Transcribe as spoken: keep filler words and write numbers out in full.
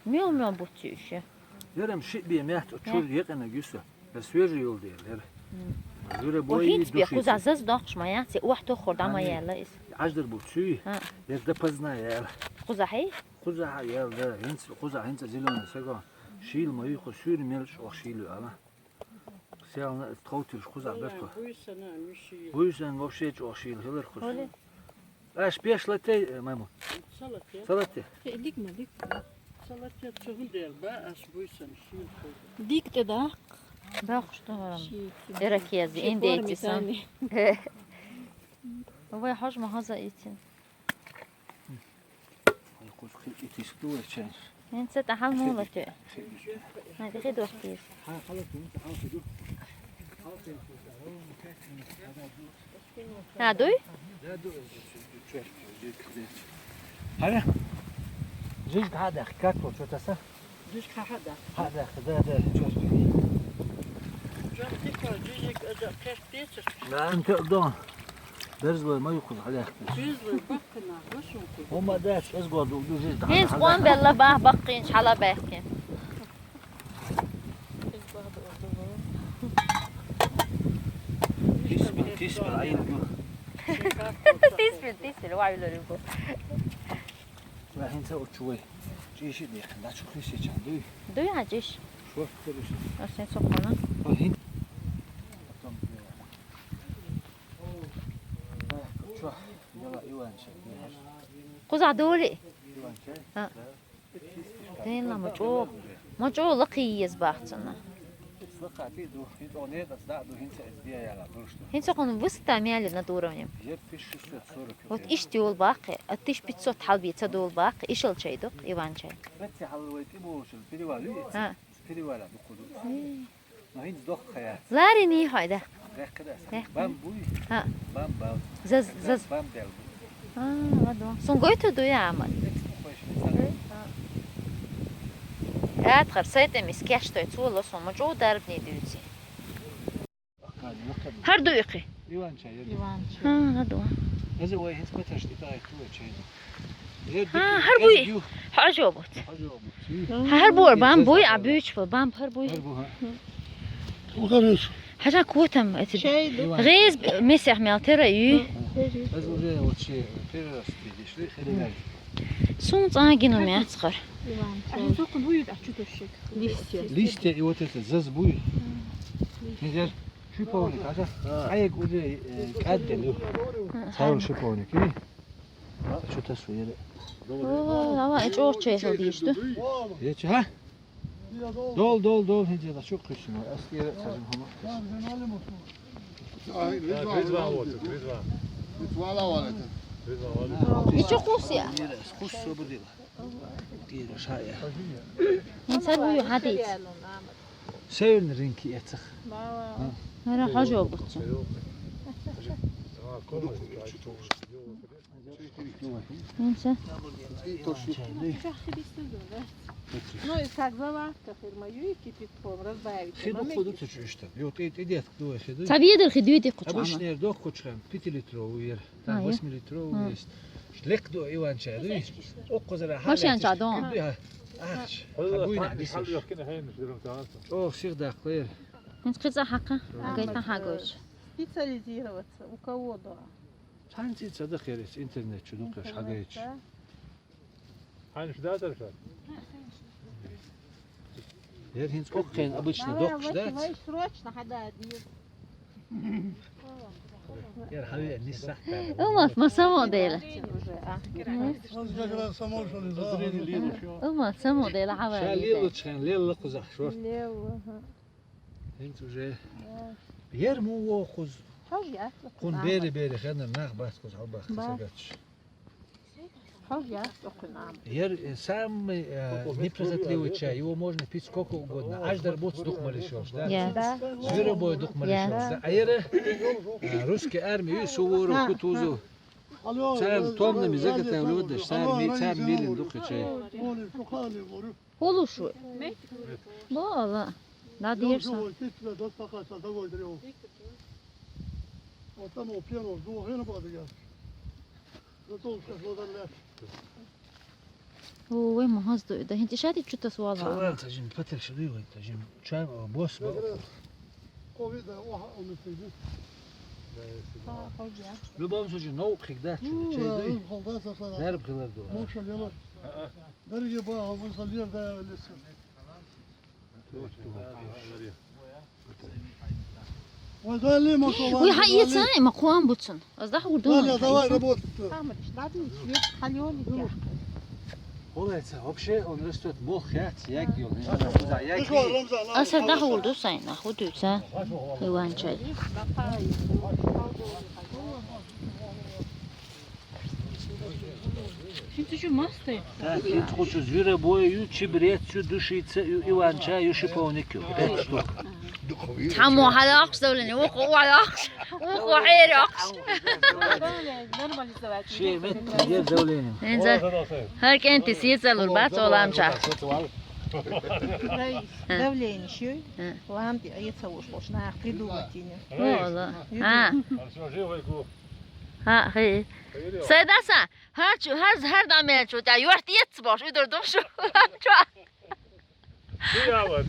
Мел-мел бутчу ещё. Ярам шиъ бе мят чур екъана гюса. Я свежий йол дел, яр. Юре О бой хинц бе души. Куза заз дохш ма яци, ух тохор да ма Ани. Яла ис. Аждар бу цуй. Ха. Яр да поздна ял. Куза хей? Куза ха ял да, хинц, куза хинц зелёный саго. Шил ма юху сюр мелч ох шил ала. Сел на тхоутирш куза берту. Буйсан вообще ч ох шил хилер куза. Оли. Аш пеш латте, э, майму. Салатте. Салатте. Э, лигма, лигма. Салатте чугун дел ба, аш буйсан шил куза. Дикте да. Бах что. Ши. Иракез, индейцы сан. Вай хож ма хаза итин. Ай куз хи итис дур чен. Мен сет ахал мула тю. На дихи дохтис. Ха, халат, халат, халат. Ха, дуй? Ара. Жиж хадах, как вот что-то са? Жиж хадах. Хадах, да, да, чё ж. Жон типа, жижик, это, кеш печешь. Да, он тё, да. Берзлой мою куз хадах. Берзлой бакына, вышел куз. Ома да, эс году, жиж да. Мен скон белла бах, баккин, шала бахкин. Тисбил, тисбил, айыл гу. Тисбил, тисбил, вай лори гу. Ва хинца учуй. Чиши дехин, да чухли се чан дуй. Дуй а чиш. Шо, көрүш. Асен сокона. О хин. Потом. Так, чё? Дела Иван чай. Куза дули. Иван чай? А. Тен ла мачо. Мачо лакиез бахцана. Слыхати ду, хин то не да, да, ду хин се дия я ла, ду что. Хин сокон выста мяли над уровнем. Ер тысяча шестьсот сорок. Вот ишти ол бакы, а тысяча пятьсот халби ца дол бакы, ишел чай дук, Иван чай. Бетти халвай ти бошел, перевали. А. Перевала ду куду. Но хин сдох хая. Лари ни хайда. Рехкада. Бам буй. А. Бам бал. Заз, заз. Бам бел. А, ладно. Сон гойто дуя аман. Ат харсайта мис кештой цула сон мачо дарбни дуйци. Хар дуйхи. Иван чай. Иван чай. А, ладно. Эзе вай хинс паташ ти тай ту чай. А, хар буй. Хажобот. Хажобот. Хар бур бам буй, а буч бам хар буй. Хар буй. Ухарыш. Хажа кутам эти. Чай ду. Гез месех мел тера ю. Аз уже вот чи первый раз видишь, ли херегай. Сун цагину мяцхар. Иван. А что такое будет? А что тушек? Листья. Листья и вот это зазбуй. Нельзя. Шиповник, а? Ай уже каддел. Цару шиповник, и? Что-то суере. О, ава, эчо чехо дишту. Ече, ха? Дол, дол, дол, хинче да чук кышма. Аскере сажын хама. Ризван вот, Ризван. Ризван вот. Ризван вот. Ичо кусия. Кус собудила. Гиро шая. Мен сар бую хадит. Северный рынки эцех. Ара хажо бутча. Мен са. Ну и как заварка, фирма, ю и кипятком разбавить. Хиду худу тучу ишта. Ю ти ти дет ду хиду. Сабидер хиду ти кучу. Обычный док кучхан, пятилитровый. Там восьмилитровый есть. Лек ду Иван чай, ду. О козара. Машин чадон. Ач. Хабуйна дисиш. О, всех да клэр. Мен кыза хака. Гайта хагоч. Специализироваться у кого да? Танци цада херес интернет чудукаш хагайч. Ханш да дарша. Ер хӀинца оккхен обычно доккхуш дац. Срочно хьадаьд. Ер хьавеа нисса. Ума, ма самодела. Ума, самодела Ша хьавеа. лелучхен лелла кхузахь шорт. Лелла. ХӀинца уже. Ер муха кхуз. Хьажа яц. Кхун бери-бери хенна нах бац кхуз хьалбахка сагатш. Хьажа яц окхуна. Ер э, самый э, неприхотливый чай. Его можно пить сколько угодно. Аж дар буц духмали шош, да? Я. Да. Зверобой духмали Я. шош, да? А ер э, русский армии и Суворов, Кутузов. Царна томнами закатавлю даш, царна ми-, царна милин духи чай. Хулушу. Бола. Да, дирса. Ой, ма хазду, да хинти шати чута суала. Салам, тажим, патер шуду, тажим. Чай, бос, бос. Хьажа яц. В любом случае, нов хигда чай дуй. Дарб хилар ду. Дарги ба, мы салир да лесу. Ой, да лима. Уй, хьаийца, ма кхуан буцун. Аз дахь урдун. Ладно, давай работать. Олеца, вообще он растет мох яц, як йол. Ишо Рамзан. Аса дахь урду сайн, наху дуца. Иван чай. Хинти чу мастай. Так, хинти кху чу зверобой ю, чебрец ю, душица ю, иван чай ю, шиповник ю. Пять штук. Тамо хьалахш давлени, уху хьалахш. Уху хьерахш. Шемет, где давление? Инза. Хар кенти сицалур бац оламча. Давление шуй. М. Лампи ецалуш бош нах придумать ини. Вола. А, Хорошо, живой клуб. ха, хи. Сайдаса, хар чу, хар, хар дамел чу, та юрт ец бош, уйдур духшу. Чу. Ты я вот.